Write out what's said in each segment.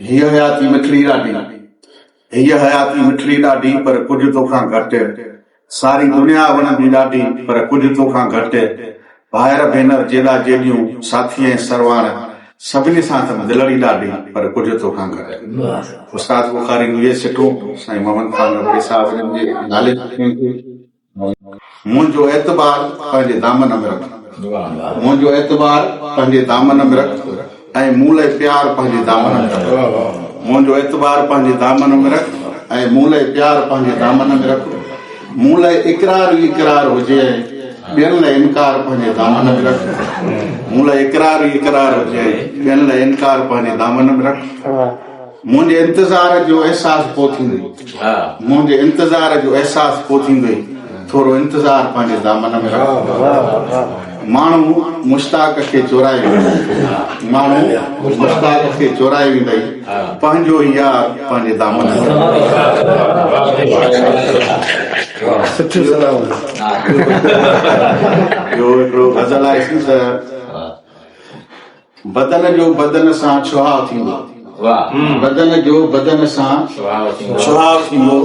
هيء حياتي مٺڙي ڏاڍي، هيء حياتي مٺڙي ڏاڍي، پر ڪجهه توکان گهٽ. ساري دنيا وڻندي ڏاڍي، پر ڪجهه توکان گهٽ. ڀائر ڀينر جيڏا جيڏيون، ساٿي ۽ سرواڻ، سڀني سان اٿم دلڙي ڏاڍي، پر ڪجهه توکان گهٽ. استاد بخاري جون اهي سٽون سائين محمد خان ابڙي صاحب جن جي نالي تي ٿين ٿيون. منهنجو اعتبار پنهنجي دامن ۾ رک. منهنجو اعتبار پنهنجي دامن ۾ رک ۽ مون لئه پيار پنهنجي دامن ۾ رک. منهنجو اعتبار پنهنجي دامن ۾ رک ۽ مون لئه پيار پنهنجي دامن ۾ رک. مون لئه اقرار ئي اقرار هجي ۽ ٻين لئه انڪار پنهنجي دامن ۾ رک. مون لئه اقرار ئي اقرار هجي ۽ ٻين لئه انڪار پنهنجي دامن ۾ رک. منهنجي انتظار جو احساس پوء ٿيندئي. منهنجي انتظار جو احساس پوء ٿيندئي. ٿورو انتظار پنهنجي دامن ۾ رک. ماڻهو مشتاق کي چورائي ويندئي. ماڻهو مشتاق کي چورائي ويندئي. پنهنجو ئي يار پنهنجي دامن ۾ رک. اهو هڪڙو غزل آهي ته. بدن جو بدن سان ڇهاء ٿيندو. بدن جو بدن سان ڇهاء ٿيندو.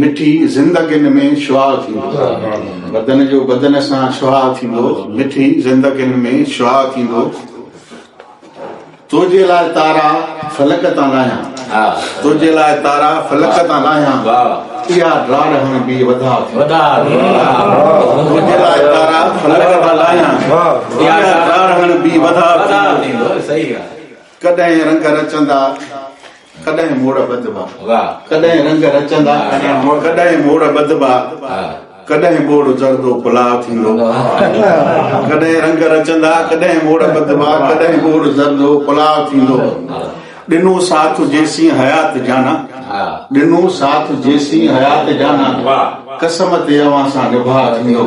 مٺي زندگين ۾ شعاع ٿيندو. بدن جو بدن سان ڇهاء ٿيندو. مٺي زندگين ۾ شعاع ٿيندو. تنهنجي لاء تارا فلڪ تان لاهيان. تنهنجي لاء تارا فلڪ تان لاهيان. اها ڊاڙ هڻ به وڌاء ٿيندو. تنهنجي لاء تارا فلڪ تان لاهيان. اها ڊاڙ هڻ به وڌاء ٿيندو. ڪڏهن رنگ رچندا ڪڏهن موڙ ٻڌبا. ڪڏهن رنگ رچندا ڪڏهن موڙ ٻڌبا. ڪڏهن ٻوڙ زردو پلاء ٿيندو. ڪڏهن رنگ رچندا ڪڏهن موڙ ٻڌبا. ڪڏهن ٻوڙ زردو پلاء ٿيندو. ڏنو ساٿ جيسين حيات جانا ڏنو ساٿ جيسين حيات جانا قسم تي اوهان سان نڀاء ٿيندو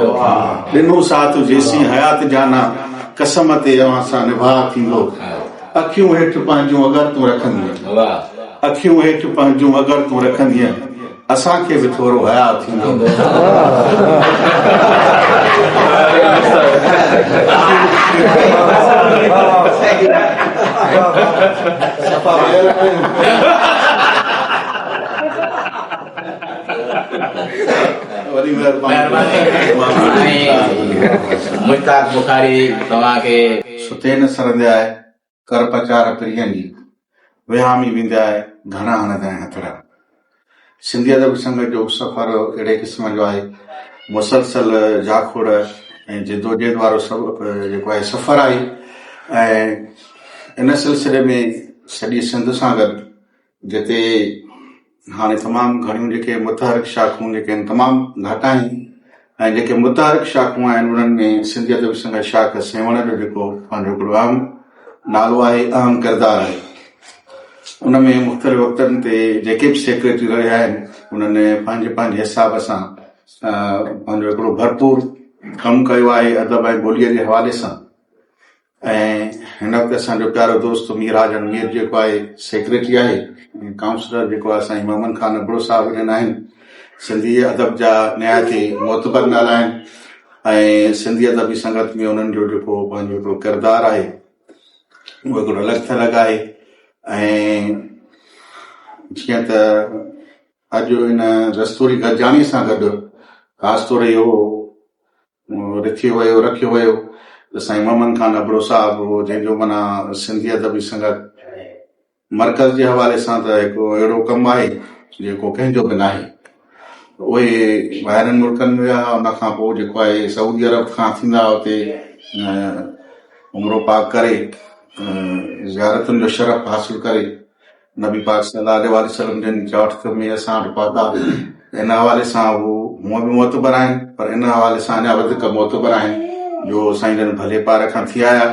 ڏنو ساٿ جيسين حيات جانا قسم تي اوهان سان نڀاء ٿيندو اکيون هيٺ پنهنجون اگر تون رکندينء اکيون هيٺ پنهنجون اگر تون رکندينء اسان کي به ٿورو حياء ٿيندو. وڏي مهرباني مشتاق بخاري توهان کي. ستي نه سرندي آهي ڪر پچار پرين جي، وهامي ويندي آهي گهڻا هڻندائين هٿڙا. سنڌي ادبي سنگت جو سفر اهڙي قسم جو آهي، مسلسل جاکوڙ ۽ جدوجهد وارو جيڪو آهي سفر آهي ۽ ان سلسلي ۾ سڄي سنڌ سان گڏ جتي هاڻي تمام گهڻيون جيڪي متحرڪ شاخون جيڪي آهن تمام گهٽ آهن ۽ جيڪي متحرڪ شاخون آهن انهن ۾ سنڌي ادبي سنگت شاخ سيوهڻ جو جيڪو پنهنجو هڪڙو اهم نالو آهي اهم ڪردار آهي ان ۾ مختلف وقتن تي جيڪي به سيڪريٽري رهيا آهن انهن پنهنجي پنهنجي حساب سان پنهنجو هڪڙو ڀرپور ڪم ڪيو آهي ادب ۽ ٻوليء جي حوالي سان ۽ هن وقت اسان جو پيارو دوست مير حاجن مير جيڪو آهي سيڪريٽري آهي ۽ ڪائونسلر جيڪو آهي سائين محمد خان ابڙو صاحب جن آهن سنڌي ادب جا نهايت ئي معتبر نالا آهن ۽ سنڌي ادبي سنگت ۾ انهن جو جيڪو پنهنجو هڪڙو ڪردار آهي اهو هڪڙو الڳ ٿلڳ آهي ۽ جيئن ته اڄ ان دستوري گڏجاڻي سان گڏ خاص طور اهو رٿيو ويو رکيو ويو ته سائين محمد خان ابڙو صاحب هو جنهن جو معنيٰ سنڌي ادبي سنگت مرڪز جي حوالي سان ته هڪ اهڙو ڪم آهي جيڪو ڪنهن جو به ناهي اهي ٻاهرين ملڪن ۾ ويا ان کان پوء جيڪو آهي سعودي عرب کان ٿيندا اتي عمرو پاڪ ڪري زيارتن جو شرف حاصل ڪري نبي پاڪ صلي الله عليه واٰله وسلم جن چوٺ ۾ اسان وٽ پهتا ان حوالي سان هو هونء به معتبر آهن پر ان حوالي سان اڃا وڌيڪ معتبر آهن جو سائين جن ڀلي پار کان ٿي آيا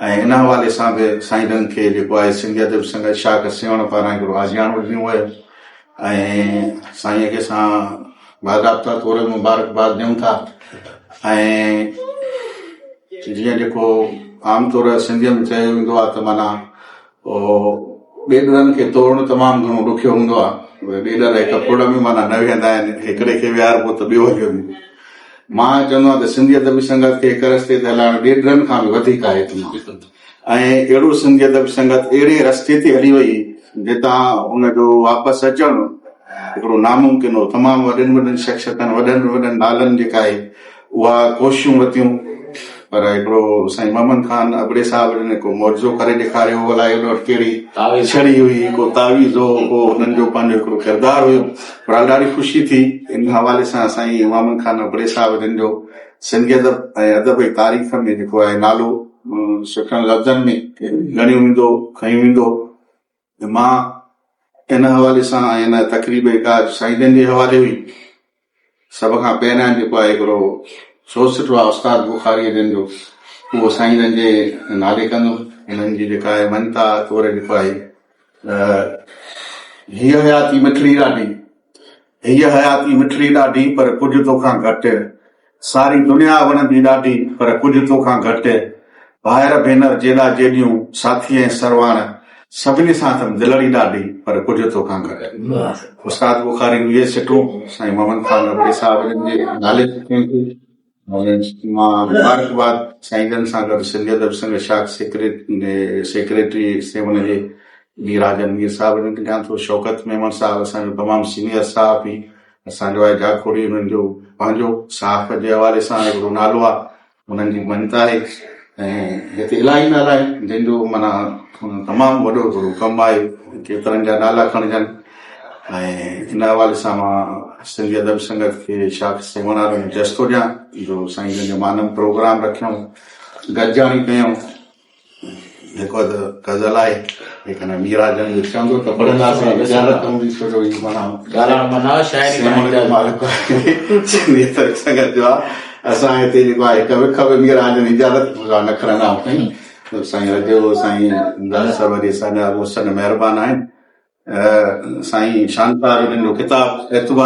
۽ ان حوالي سان به سائين جن کي جيڪو آهي سنڌي ادبي سنگت شاخ سيوهڻ پاران هڪڙو آجياڻو ڏنو ويو ۽ سائين کي اسان باضابطا طور مبارڪباد ڏيون ٿا ۽ جيئن جيڪو عام طور سنڌيء ۾ چيو ويندو آهي ته معنيٰ ڏيڏرن کي توڙڻ تمام گهڻو ڏکيو هوندو آهي. ڏيڏر هڪ پڙ ۾ معنيٰ نه ويهندا آهن، هڪڙي کي ويهاربو ته ٻيو هليو ويندو. مان چوندو آهيان ته سنڌي ادبي سنگت کي هڪ رستي تي هلائڻ ڏيڏرن کان به وڌيڪ آهي تمام ۽ اهڙو سنڌي ادبي سنگت اهڙي رستي تي هلي وئي. جتان ان جو واپس اچڻ هڪڙو ناممڪن هو. تمام وڏين وڏين شخصيتن، وڏن وڏن نالن جيڪا آهي اها ڪوششون ورتيون پر هڪڙو سائين محمد خان ابڙي صاحب جن هڪ معجزو ڪري ڏيکاريو هو. الائي ان وٽ ڪهڙي ڇڙي هئي، ڪو تعويذ هو، ڪو هنن جو پنهنجو هڪڙو ڪردار هيو. بهرحال ڏاڍي خوشي ٿي ان حوالي سان سائين محمد خان ابڙي صاحب جن جو سنڌي ادب ۽ ادب جي تاريخ ۾ جيڪو آهي نالو سٺن لفظن ۾ ڳڻيو ويندو، کنيو ويندو. مان ان حوالي سان ۽ ان تقريب جي ڪاڄ سائين جن جي حوالي هئي. سڀ کان پهريان جيڪو آهي هڪڙو سوسٽو آهي استاد بخاريء جن جو، اهو سائين جن جي نالي ڪندم. انهن جي جيڪا آهي مڃتا طور جيڪو آهي هيء حياتي مٺڙي ڏاڍي، هيء حياتي مٺڙي ڏاڍي پر ڪجهه توکان گهٽ، ساري دنيا وڻندي ڏاڍي پر ڪجهه توکان گهٽ، ڀائر ڀينر جيڏا جيڏيون، ساٿي ۽ سرواڻ، سڀني سان اٿم دلڙي ڏاڍي پر ڪجهه توکان گهٽ. استاد بخاري جون اهي سٽون سائين محمد خان ابڙي صاحب جن جي نالي تي ٿين ٿيون. مان مبارڪباد سائين جن سان گڏ سنڌي ادب سنگت شاخ سيڪريٽري سيوهڻ جي مير حاجن مير صاحب جن کي ڏيان ٿو. شوڪت ميمڻ صاحب اسان جو تمام سينيئر صحافي اسان جو آهي جاکوڙي انهن جو پنهنجو صحافت جي حوالي سان هڪڙو نالو آهي انهن جي مڃتا آهي ۽ هتي الاهي نالا آهن جن جو معنيٰ تمام وڏو هڪڙو ڪم آهي ڪيترن جا نالا کڻجن ۽ ان حوالي سان مان سنڌي ادب سنگت کي شاخ سيوهڻ وارن کي جس ٿو ڏيان جو سائين جن جو مانم پروگرام رکيائون گڏجاڻي ڪيائون جيڪو ته غزل آهي جيڪڏهن ميراجن جو چوندو ته پڙهنداسين اجازت هوندي ڇو جو هي معنيٰ ڳالهائڻ منع شاعري سيوهڻ جو مالڪ آهي سنڌي ادب سنگت جو آهي اسان هتي جيڪو آهي هڪ وک به ميراجن اجازت نه کڻندا آهيون سائين رجو سائين امداد سروري اسان جا محسن مهربان آهن سائين شانتا جو ڪتاب اعتبار.